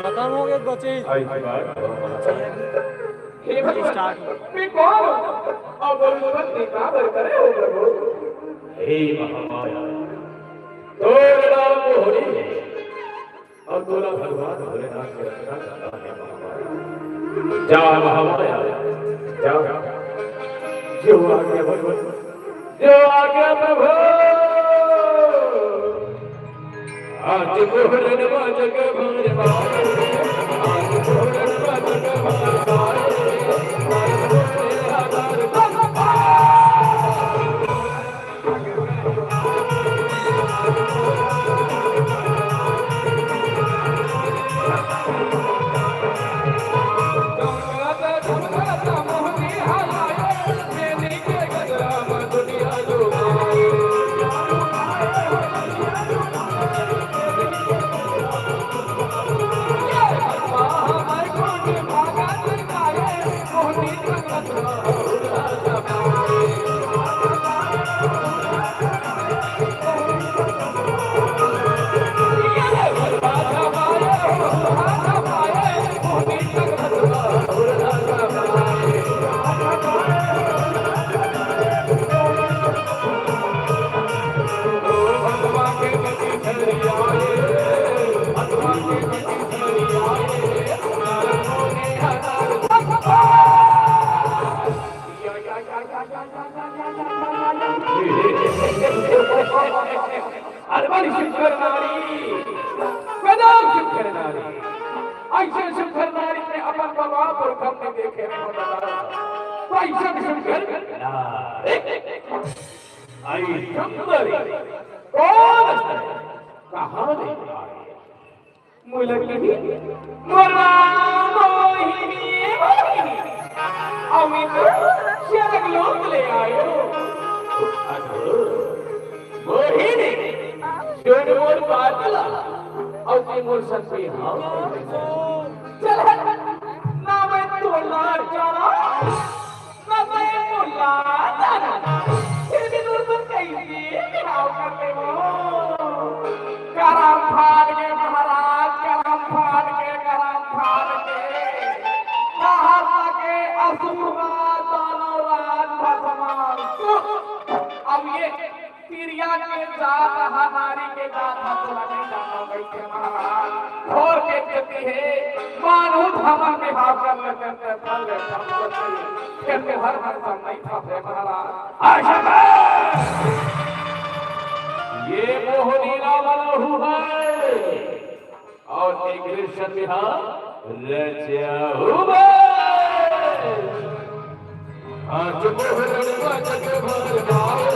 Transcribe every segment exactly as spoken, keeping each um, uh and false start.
खतम हो गए बचे। आई बात। हे भगवान, स्टार्ट। मैं कौन हूँ? और गुरु ने काबर करे हो प्रभु? हे महामाया, तोर नाम मोहनी है और तोला भगवान भोलेनाथ के रक्षा करना है महामाया। जा महामाया, जा। जो आज्ञा भगवान, जो आज्ञा प्रभु। आज कोहरन बाजक भंग पाए, आज कोहरन बाजक भंग पाए, आज कोहरन बाजक भंग पाए। अरे बड़ी सुंदर नारी, गजब सुंदर नारी, ऐसे सुंदर नारी में अपन बाबा पुरखा में देखे नहीं होता। तो ऐसे सुंदर नारी, आई सुंदरी कौन है? कहाँ ले आई? मुलकिनी, मोरा मोहिनी, मोहिनी। अमित, स्वर्ग लोक ले आयो। अगो, मोहिनी, सुन मोर बात ला, अउ ते मोर संग बिहाव कर ले। चल हट, ना मैं तोर लाड जाना। मैं बोला, दादा, फिर भी दूर पर कैसे बिहाव करते हो? करम फाड़ के महाराज, करम फाड़ के, करम फाड़ के। कहाँ तक असुर राज, दानव राज, भस्मासुर। अब ये तिरिया के जात ह, नारी के जात ह, तोला नहीं जानो कहिथे महाराज। घोर बेइज्जती हे, मानहूँ त हमर बिहाव कर ले, कर ले, कर ले, कर ले। फेर तो हर हर सब नहीं था रे महाराज। आशा ये मोहनी ना मनहूँ है। अउ एक दृश्य में हा रच्या हुआ। आज मोहरन बाजत भर गाए,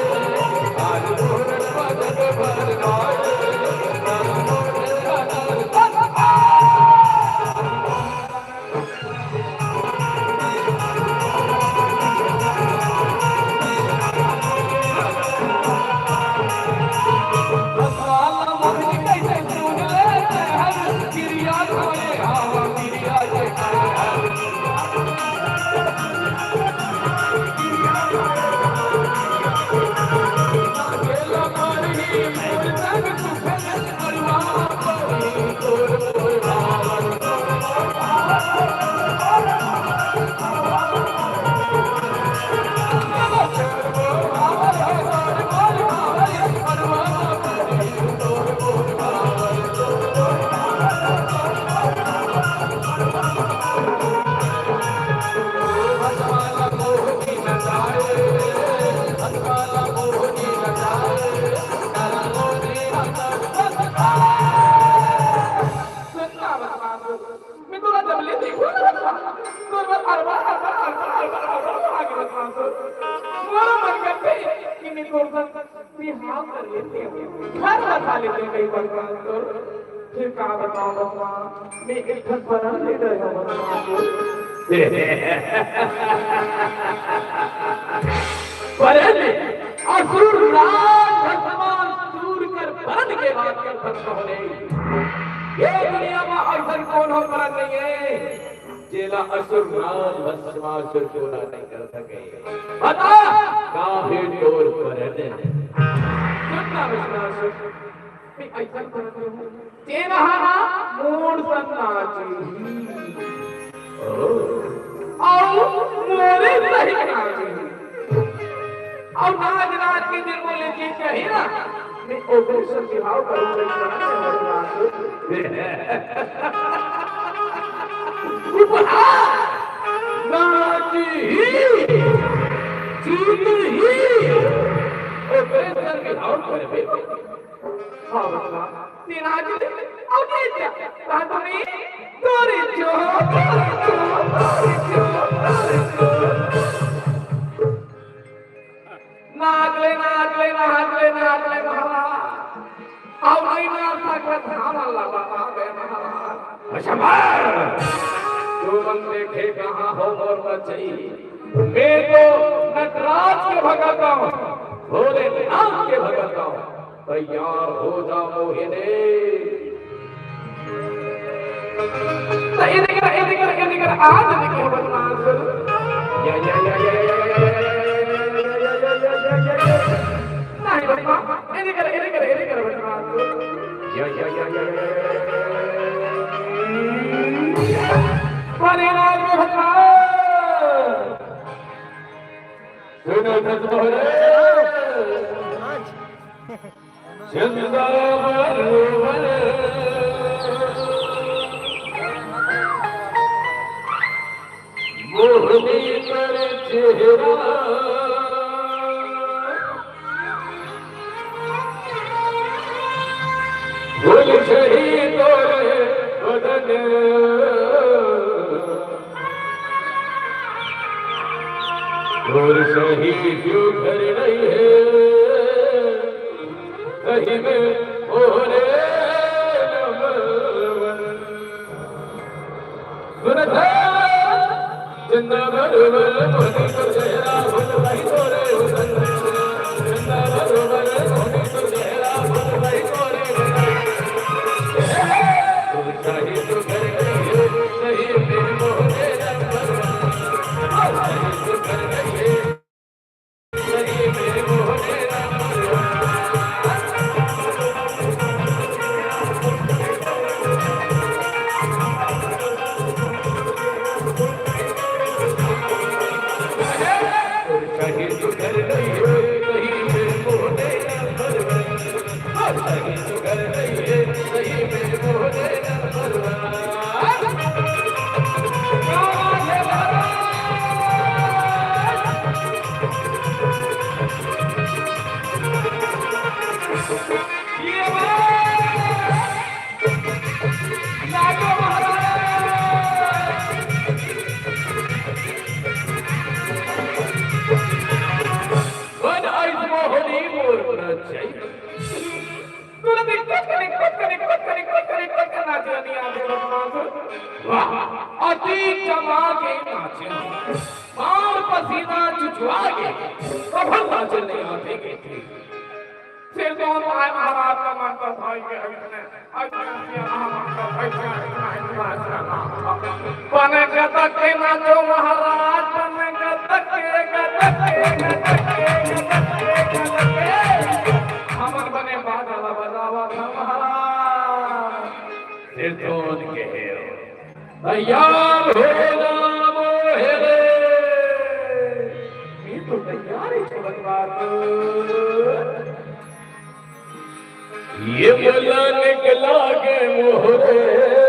आज मोहरन बाजत भर गाए। मैं तोला जब ले देखहूँ ना, तोर बर अरबा, अरबा, अरबा, अरबा, अरबा आगे बदमाश हो। मोरो मन करथे कि मैं तोर संग बिहाव कर लेतेंव, घर बसा लेतेंव कहीं बदमाश हो। फिर का बतावंव बदमाश, मैं एक ठन बनल ले डरे हंव बदमाश हो। असुर नाम भस्मासुर पूरा नहीं कर सके। बता, का हे तोर परन? सुन ना भस्मासुर, मैं ऐसा करत हूँ, तेरा हारा मोर सन नाचही। ओ। अउ मोरे सही नाचही। अउ नाच नाच के जेन मोला जीत जाही ना, मैं ओकरे से बिहाव करूँ, मैं करना चाहत हूँ। उपहार! नाचही! जीतही! ओकरे से बिहाव करबे। हाँ बच्चा, तें नाच ले, अउ जीत जा। कहा तुम्हें, तोरे चो, तोरे चो, तोरे चो, तोरे चो। नाच ले, नाच ले, नाच ले, नाच ले महाराज। अउ नहीं नाच सकत, हमन ला बता दे महाराज। अच्छा, मार। जो मन देखे कहाँ हो मोर नचई। मैं तो नटराज के भगत हूँ, भोलेनाथ के भगत हूँ। तैयार हो जा मोहिनी। तो एदे कर, एदे कर, एदे कर, आज एदे कर बदमाश। या, या, या। नहीं बदमाश, एदे कर, एदे कर, एदे कर बदमाश। या, या, या। बने राज में बदमाश। सुनो सतमोहरे। चंदा बरोबर मोहनी कर चेहरा। फूल सही तोर बदन। तोर सही जो घर नहीं है, सही में मोरे नमन। सुनत है, चंदा बरोबर मोहनी कर चेहरा, फूल सही तोरे बदन। चंदा बरोबर मोहनी कर चेहरा, फूल सही तोरे बदन। तोला दिक्कत करे, दिक्कत करे, दिक्कत करे, दिक्कत करे, दिक्कत करना चाहिए, नहीं आते बदमाश। वाह, अति जमा के नाचे, मार पसीना चुचवा के, कभर नाचे नहीं आते के थे। फिर तो आय महाराज का मन तो भाई के हवित में, अइसने सिया महाराज का पैसा इतना इतना इतना नाम था। बने गदक के नाचो महाराज, बने गदक के, गदक के, गदक के, गदक के, गदक के। हमन बने बाजा ला बजावा था महाराज। सिरतोन के हेरो। तैयार हो ना मोहरे। ये तो तैयार है चमकवा तो। ये बोला निकला के मोहरे।